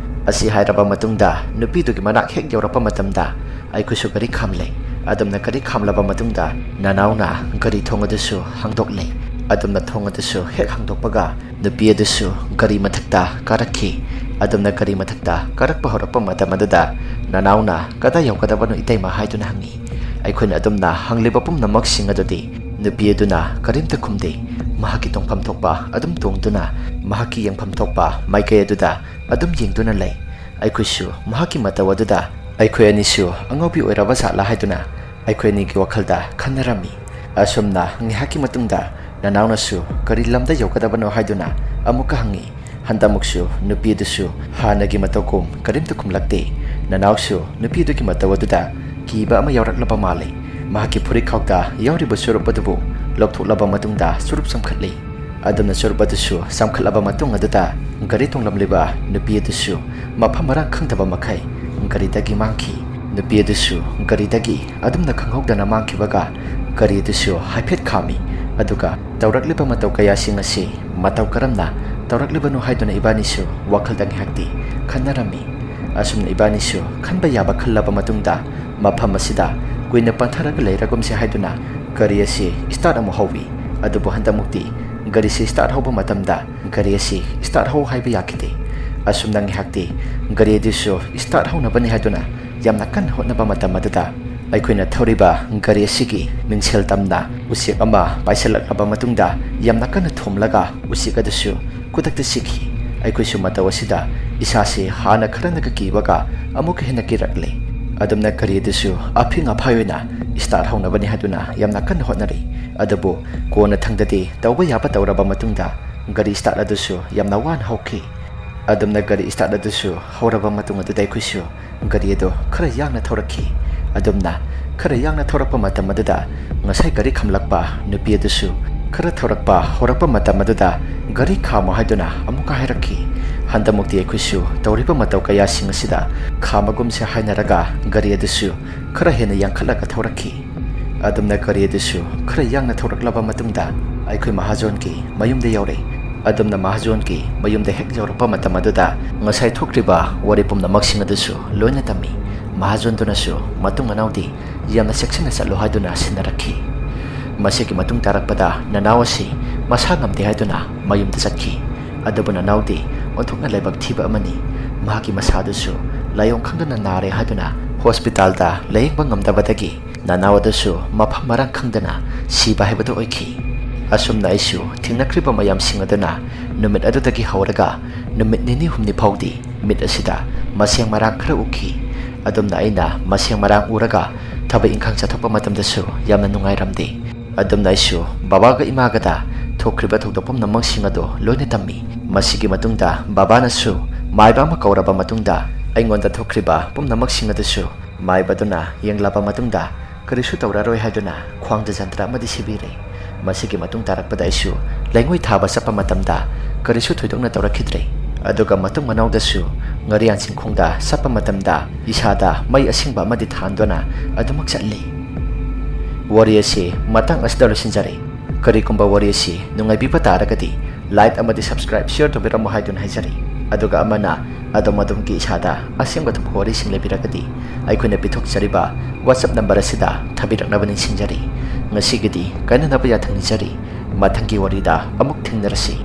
ꯑꯁꯤ ꯍꯥꯏꯔꯕ ꯃꯇꯨꯡꯗ ꯅꯨꯄꯤꯗꯨꯒꯤ ꯃꯅꯥꯛ ꯍꯦꯛ ꯌꯧꯔꯛꯄ ꯃꯇꯝꯗ ꯑꯩꯈꯣꯏꯁꯨ ꯒꯥꯔꯤ ꯈꯥꯝꯂꯦ꯫ ꯑꯗꯨꯝꯅ ꯒꯥꯔꯤ ꯈꯥꯝꯂꯕ ꯃꯇꯨꯡꯗ ꯅꯅꯥꯎꯅ ꯒꯥꯔꯤ ꯊꯣꯡ ꯑꯗꯨꯁꯨ ꯍꯥꯡꯗꯣꯛꯂꯦ꯫ ꯑꯗꯨꯝꯅ ꯊꯣꯡ ꯑꯗꯨꯁꯨ ꯍꯦꯛ ꯍꯥꯡꯗꯣꯛꯄꯒ ꯅꯨꯄꯤ ꯑꯗꯨꯁꯨ ꯒꯥꯔꯤ ꯃꯊꯛꯇ ꯀꯥꯔꯛꯈꯤ꯫ ꯑꯗꯨꯝꯅ ꯒꯥꯔꯤ ꯃꯊꯛꯇ ꯀꯥꯔꯛꯄ ꯍꯧꯔꯛꯄ ꯃꯇꯝ ꯑꯗꯨꯗ ꯅꯅꯥꯎꯅ "ꯀꯗꯥꯏ ꯌꯧꯒꯗꯕꯅꯣ ꯏꯇꯩꯃ?" ꯍꯥꯏꯗꯨꯅ ꯍꯪꯉꯤ꯫ ꯑꯩꯈꯣꯏꯅ ꯑꯗꯨꯝꯅ ꯍꯪꯂꯤꯕ ꯄꯨꯝꯅꯃꯛꯁꯤꯡ ꯑꯗꯨꯗꯤ ꯅꯨꯄꯤ ꯑꯗꯨꯅ ꯀꯔꯤꯝꯇ ꯈꯨꯝꯗꯦ꯫ ꯃꯍꯥꯛꯀꯤ ꯇꯣꯡꯐꯝ ꯊꯣꯛꯄ ꯑꯗꯨꯝ ꯇꯣꯡꯗꯨꯅ ꯃꯍꯥꯛꯀꯤ ꯌꯦꯡꯐꯝ ꯊꯣꯛꯄ ꯃꯥꯏꯀꯩ ꯑꯗꯨꯗ ꯑꯗꯨꯝ ꯌꯦꯡꯗꯨꯅ ꯂꯩ꯫ ꯑꯩꯈꯣꯏꯁꯨ ꯃꯍꯥꯛꯀꯤ ꯃꯇꯧ ꯑꯗꯨꯗ ꯑꯩꯈꯣꯏ ꯑꯅꯤꯁꯨ ꯑꯉꯥꯎꯕꯤ ꯑꯣꯏꯔꯕ ꯖꯥꯠꯂꯥ ꯍꯥꯏꯗꯨꯅ ꯑꯩꯈꯣꯏ ꯑꯅꯤꯒꯤ ꯋꯥꯈꯜꯗ ꯈꯟꯅꯔꯝꯃꯤ꯫ ꯑꯁꯨꯝꯅ ꯉꯥꯏꯍꯥꯛꯀꯤ ꯃꯇꯨꯡꯗ ꯅꯅꯥꯎꯅꯁꯨ "ꯀꯔꯤ ꯂꯝꯗ ꯌꯧꯒꯗꯕꯅꯣ?" ꯍꯥꯏꯗꯨꯅ ꯑꯃꯨꯛꯀ ꯍꯪꯉꯤ꯫ ꯍꯟꯗꯛꯃꯨꯛꯁꯨ ꯅꯨꯄꯤ ꯑꯗꯨꯁꯨ ꯍꯥꯟꯅꯒꯤ ꯃꯇꯧꯒꯨꯝ ꯀꯔꯤꯝꯇ ꯈꯨꯝꯂꯛꯇꯦ꯫ ꯅꯅꯥꯎꯁꯨ ꯅꯨꯄꯤ ꯑꯗꯨꯒꯤ ꯃꯇꯧ ꯑꯗꯨꯗ ꯀꯤꯕ ꯑꯃ ꯌꯥꯎꯔꯛꯂꯕ ꯃꯥꯜꯂꯤ꯫ ꯃꯍꯥꯛꯀꯤ ꯐꯨꯔꯤꯠꯈꯥꯎꯗ ꯌꯥꯎꯔꯤꯕ ꯆꯨꯔꯨꯞ ꯑꯗꯨꯕꯨ ꯂꯧꯊꯣꯛꯂꯕ ꯃꯇꯨꯡꯗ ꯆꯨꯔꯨꯞ ꯆꯝꯈꯠꯂꯤ꯫ ꯑꯗꯨꯝꯅ ꯆꯨꯔꯨꯞ ꯑꯗꯨꯁꯨ ꯆꯝꯈꯠꯂꯕ ꯃꯇꯨꯡ ꯑꯗꯨꯗ ꯒꯥꯔꯤ ꯇꯣꯡꯂꯝꯂꯤꯕ ꯅꯨꯄꯤ ꯑꯗꯨꯁꯨ ꯃꯐꯝ ꯃꯔꯥꯡ ꯈꯪꯗꯕ ꯃꯈꯩ ꯒꯥꯔꯤꯗꯒꯤ ꯃꯥꯡꯈꯤ꯫ ꯅꯨꯄꯤ ꯑꯗꯨꯁꯨ ꯒꯥꯔꯤꯗꯒꯤ ꯑꯗꯨꯝꯅ ꯈꯪꯍꯧꯗꯅ ꯃꯥꯡꯈꯤꯕꯒ ꯒꯥꯔꯤ ꯑꯗꯨꯁꯨ ꯍꯥꯏꯐꯦꯠ ꯈꯥꯝꯃꯤ꯫ ꯑꯗꯨꯒ ꯇꯧꯔꯛꯂꯤꯕ ꯃꯇꯧ ꯀꯌꯥꯁꯤꯡ ꯑꯁꯤ ꯃꯇꯧ ꯀꯔꯝꯅ ꯇꯧꯔꯛꯂꯤꯕꯅꯣ ꯍꯥꯏꯗꯨꯅ ꯏꯕꯥꯅꯤꯁꯨ ꯋꯥꯈꯜꯗ ꯉꯥꯏꯍꯥꯛꯇꯤ ꯈꯟꯅꯔꯝꯃꯤ꯫ ꯑꯁꯨꯝꯅ ꯏꯕꯥꯅꯤꯁꯨ ꯈꯟꯕ ꯌꯥꯕ ꯈꯜꯂꯕ ꯃꯇꯨꯡꯗ ꯃꯐꯝ ꯑꯁꯤꯗ ꯀꯨꯏꯅ ꯄꯟꯊꯔꯒ ꯂꯩꯔꯒꯨꯝꯁꯦ ꯍꯥꯏꯗꯨꯅ ꯒꯥꯔꯤ ꯑꯁꯤ start ꯑꯃꯨꯛ ꯍꯧꯏ꯫ ꯑꯗꯨꯕꯨ ꯍꯟꯗꯛꯃꯨꯛꯇꯤ ꯒꯥꯔꯤꯁꯤ start ꯍꯧꯕ ꯃꯇꯝꯗ ꯒꯥꯔꯤ ꯑꯁꯤ start ꯍꯧ ꯍꯥꯏꯕ ꯌꯥꯈꯤꯗꯦ꯫ ꯑꯁꯨꯝꯅ ꯉꯥꯏꯍꯥꯛꯇꯤ ꯒꯥꯔꯤ ꯑꯗꯨꯁꯨ start ꯍꯧꯅꯕꯅꯤ ꯍꯥꯏꯗꯨꯅ ꯌꯥꯝꯅ ꯀꯟꯅ ꯍꯣꯠꯅꯕ ꯃꯇꯝ ꯑꯗꯨꯗ ꯑꯩꯈꯣꯏꯅ ꯊꯧꯔꯤꯕ ꯒꯥꯔꯤ ꯑꯁꯤꯒꯤ ꯃꯤꯡꯁꯦꯜ ꯇꯝꯅ ꯎꯆꯦꯛ ꯑꯃ ꯄꯥꯏꯁꯤꯜꯂꯛꯂꯕ ꯃꯇꯨꯡꯗ ꯌꯥꯝꯅ ꯀꯟꯅ ꯊꯣꯝꯂꯒ ꯎꯆꯦꯛ ꯑꯗꯨꯁꯨ ꯈꯨꯗꯛꯇ ꯁꯤꯈꯤ꯫ ꯑꯩꯈꯣꯏꯁꯨ ꯃꯇꯧ ꯑꯁꯤꯗ ꯏꯁꯥꯁꯤ ꯍꯥꯟꯅ ꯈꯔꯅꯒ ꯀꯤꯕꯒ ꯑꯃꯨꯛꯀ ꯍꯦꯟꯅ ꯀꯤꯔꯛꯂꯦ꯫ ꯑꯗꯨꯝꯅ ꯒꯥꯔꯤ ꯑꯗꯨꯁꯨ ꯑꯐꯤꯡ ꯑꯐꯥꯏ ꯑꯣꯏꯅ start ꯍꯧꯅꯕꯅꯤ ꯍꯥꯏꯗꯨꯅ ꯌꯥꯝꯅ ꯀꯟꯅ ꯍꯣꯠꯅꯔꯤ꯫ ꯑꯗꯨꯕꯨ ꯀꯣꯟꯅ ꯊꯪꯗꯗꯤ ꯇꯧꯕ ꯌꯥꯕ ꯇꯧꯔꯕ ꯃꯇꯨꯡꯗ ꯒꯥꯔꯤ start ꯑꯗꯨꯁꯨ ꯌꯥꯝꯅ ꯋꯥꯅ ꯍꯧꯈꯤ꯫ ꯑꯗꯨꯝꯅ ꯒꯥꯔꯤ start ꯑꯗꯨꯁꯨ ꯍꯧꯔꯕ ꯃꯇꯨꯡ ꯑꯗꯨꯗ ꯑꯩꯈꯣꯏꯁꯨ ꯒꯥꯔꯤ ꯑꯗꯨ ꯈꯔ ꯌꯥꯡꯅ ꯊꯧꯔꯛꯈꯤ꯫ ꯑꯗꯨꯝꯅ ꯈꯔ ꯌꯥꯡꯅ ꯊꯧꯔꯛꯄ ꯃꯇꯝ ꯑꯗꯨꯗ ꯉꯁꯥꯏ ꯒꯥꯔꯤ ꯈꯝꯂꯛꯄ ꯅꯨꯄꯤ ꯑꯗꯨꯁꯨ ꯈꯔ ꯊꯧꯔꯛꯄ ꯍꯧꯔꯛꯄ ꯃꯇꯝ ꯑꯗꯨꯗ ꯒꯥꯔꯤ ꯈꯥꯝꯃꯣ ꯍꯥꯏꯗꯨꯅ ꯑꯃꯨꯛꯀ ꯍꯥꯏꯔꯛꯈꯤ꯫ ꯍꯟꯗꯛꯃꯨꯛꯇꯤ ꯑꯩꯈꯣꯏꯁꯨ ꯇꯧꯔꯤꯕ ꯃꯇꯧ ꯀꯌꯥꯁꯤꯡ ꯑꯁꯤꯗ ꯈꯥꯝꯃꯒꯨꯝꯁꯦ ꯍꯥꯏꯅꯔꯒ ꯒꯥꯔꯤ ꯑꯗꯨꯁꯨ ꯈꯔ ꯍꯦꯟꯅ ꯌꯥꯡꯈꯠꯂꯒ ꯊꯧꯔꯛꯈꯤ꯫ ꯑꯗꯨꯝꯅ ꯒꯥꯔꯤ ꯑꯗꯨꯁꯨ ꯈꯔ ꯌꯥꯡꯅ ꯊꯧꯔꯛꯂꯕ ꯃꯇꯨꯡꯗ ꯑꯩꯈꯣꯏ ꯃꯍꯥꯖꯣꯟꯒꯤ ꯃꯌꯨꯝꯗ ꯌꯧꯔꯦ꯫ ꯑꯗꯨꯝꯅ ꯃꯍꯥꯖꯣꯟꯒꯤ ꯃꯌꯨꯝꯗ ꯍꯦꯛ ꯌꯧꯔꯛꯄ ꯃꯇꯝ ꯑꯗꯨꯗ ꯉꯁꯥꯏ ꯊꯣꯛꯈ꯭ꯔꯤꯕ ꯋꯥꯔꯤ ꯄꯨꯝꯅꯃꯛꯁꯤꯡ ꯑꯗꯨꯁꯨ ꯂꯣꯏꯅ ꯇꯝꯃꯤ꯫ ꯃꯍꯥꯖꯣꯟꯗꯨꯅꯁꯨ ꯃꯇꯨꯡ ꯃꯅꯥꯎꯗꯤ ꯌꯥꯝꯅ ꯆꯦꯛꯁꯤꯟꯅ ꯆꯠꯂꯨ ꯍꯥꯏꯗꯨꯅ ꯁꯤꯟꯅꯔꯛꯈꯤ꯫ ꯃꯁꯤꯒꯤ ꯃꯇꯨꯡ ꯇꯥꯔꯛꯄꯗ ꯅꯅꯥꯎ ꯑꯁꯤ ꯃꯁꯥ ꯉꯝꯗꯦ ꯍꯥꯏꯗꯨꯅ ꯃꯌꯨꯝꯗ ꯆꯠꯈꯤ꯫ ꯑꯗꯨꯕꯨ ꯅꯅꯥꯎꯗꯤ ꯑꯣꯟꯊꯣꯛꯅ ꯂꯥꯏꯕꯛ ꯊꯤꯕ ꯑꯃꯅꯤ꯫ ꯃꯍꯥꯛꯀꯤ ꯃꯁꯥꯗꯨꯁꯨ ꯂꯥꯏꯑꯣꯡ ꯈꯪꯗꯅ ꯅꯥꯔꯦ ꯍꯥꯏꯗꯨꯅ ꯍꯣꯁꯄꯤꯇꯥꯜꯗ ꯂꯥꯌꯦꯡꯕ ꯉꯝꯗꯕꯗꯒꯤ ꯅꯅꯥꯎ ꯑꯗꯨꯁꯨ ꯃꯐꯝ ꯃꯔꯥꯡ ꯈꯪꯗꯅ ꯁꯤꯕ ꯍꯥꯏꯕꯗꯨ ꯑꯣꯏꯈꯤ꯫ ꯑꯁꯨꯝꯅ ꯑꯩꯁꯨ ꯊꯦꯡꯅꯈ꯭ꯔꯤꯕ ꯃꯌꯥꯝꯁꯤꯡ ꯑꯗꯨꯅ ꯅꯨꯃꯤꯠ ꯑꯗꯨꯗꯒꯤ ꯍꯧꯔꯒ ꯅꯨꯃꯤꯠ ꯅꯤꯅꯤ ꯍꯨꯝꯅꯤ ꯐꯥꯎꯗꯤ ꯃꯤꯠ ꯑꯁꯤꯗ ꯃꯁꯦꯡ ꯃꯔꯥꯡ ꯈꯔ ꯎꯈꯤ꯫ ꯑꯗꯨꯝꯅ ꯑꯩꯅ ꯃꯁꯦꯡ ꯃꯔꯥꯡ ꯎꯔꯒ ꯊꯕꯛ ꯏꯪꯈꯥꯡ ꯆꯠꯊꯣꯛꯄ ꯃꯇꯝꯗꯁꯨ ꯌꯥꯝꯅ ꯅꯨꯡꯉꯥꯏꯔꯝꯗꯦ꯫ ꯑꯗꯨꯝꯅ ꯑꯩꯁꯨ ꯕꯕꯥꯒ ꯏꯃꯥꯒꯗ ꯊꯣꯛꯈ꯭ꯔꯤꯕ ꯊꯧꯗꯣꯛ ꯄꯨꯝꯅꯃꯛꯁꯤꯡ ꯑꯗꯨ ꯂꯣꯏꯅ ꯇꯝꯃꯤ꯫ ꯃꯁꯤꯒꯤ ꯃꯇꯨꯡꯗ ꯕꯕꯥꯅꯁꯨ ꯃꯥꯏꯕ ꯑꯃ ꯀꯧꯔꯕ ꯃꯇꯨꯡꯗ ꯑꯩꯉꯣꯟꯗ ꯊꯣꯛꯈ꯭ꯔꯤꯕ ꯄꯨꯝꯅꯃꯛꯁꯤꯡ ꯑꯗꯨꯁꯨ ꯃꯥꯏꯕꯗꯨꯅ ꯌꯦꯡꯂꯕ ꯃꯇꯨꯡꯗ ꯀꯔꯤꯁꯨ ꯇꯧꯔꯔꯣꯏ ꯍꯥꯏꯗꯨꯅ ꯈ꯭ꯋꯥꯡꯗ ꯖꯟꯇ꯭ꯔ ꯑꯃꯗꯤ ꯁꯤꯕꯤꯔꯦ꯫ ꯃꯁꯤꯒꯤ ꯃꯇꯨꯡ ꯇꯥꯔꯛꯄꯗ ꯑꯩꯁꯨ ꯂꯩꯉꯣꯏ ꯊꯥꯕ ꯆꯠꯄ ꯃꯇꯝꯗ ꯀꯔꯤꯁꯨ ꯊꯣꯏꯗꯣꯛꯅ ꯇꯧꯔꯛꯈꯤꯗ꯭ꯔꯦ꯫ ꯑꯗꯨꯒ ꯃꯇꯨꯡ ꯃꯅꯥꯎꯗꯁꯨ ꯉꯥꯔꯤꯌꯥꯟ ꯆꯤꯡꯈꯣꯡꯗ ꯆꯠꯄ ꯃꯇꯝꯗ ꯏꯁꯥꯗ ꯃꯩ ꯑꯁꯦꯡꯕ ꯑꯃꯗꯤ ꯊꯥꯟꯗꯨꯅ ꯑꯗꯨꯃꯛ ꯆꯠꯂꯤ꯫ ꯋꯥꯔꯤ ꯑꯁꯤ ꯃꯇꯥꯡ ꯑꯁꯤꯗ ꯂꯣꯏꯁꯤꯟꯖꯔꯦ꯫ ꯀꯔꯤꯒꯨꯝꯕ ꯋꯥꯔꯤ ꯑꯁꯤ ꯅꯨꯡꯉꯥꯏꯕꯤꯕ ꯇꯥꯔꯒꯗꯤ like ꯑꯃꯗꯤ subscribe, share ꯇꯧꯕꯤꯔꯝꯃꯨ ꯍꯥꯏꯗꯨꯅ ꯍꯥꯏꯖꯔꯤ꯫ ꯑꯗꯨꯒ ꯑꯃꯅ ꯑꯗꯣꯝ ꯑꯗꯣꯝꯒꯤ ꯏꯁꯥꯗ ꯑꯁꯦꯡꯕ ꯊꯣꯛꯄ ꯋꯥꯔꯤꯁꯤꯡ ꯂꯩꯕꯤꯔꯒꯗꯤ ꯑꯩꯈꯣꯏꯅ ꯄꯤꯊꯣꯛꯆꯔꯤꯕ WhatsApp number ꯑꯁꯤꯗ ꯊꯥꯕꯤꯔꯛꯅꯕ ꯅꯤꯡꯁꯤꯡꯖꯔꯤ꯫ ꯉꯁꯤꯒꯤꯗꯤ ꯀꯥꯏꯅꯅꯕ ꯌꯥꯊꯪ ꯅꯤꯖꯔꯤ꯫ ꯃꯊꯪꯒꯤ ꯋꯥꯔꯤꯗ ꯑꯃꯨꯛ ꯊꯦꯡꯅꯔꯁꯤ꯫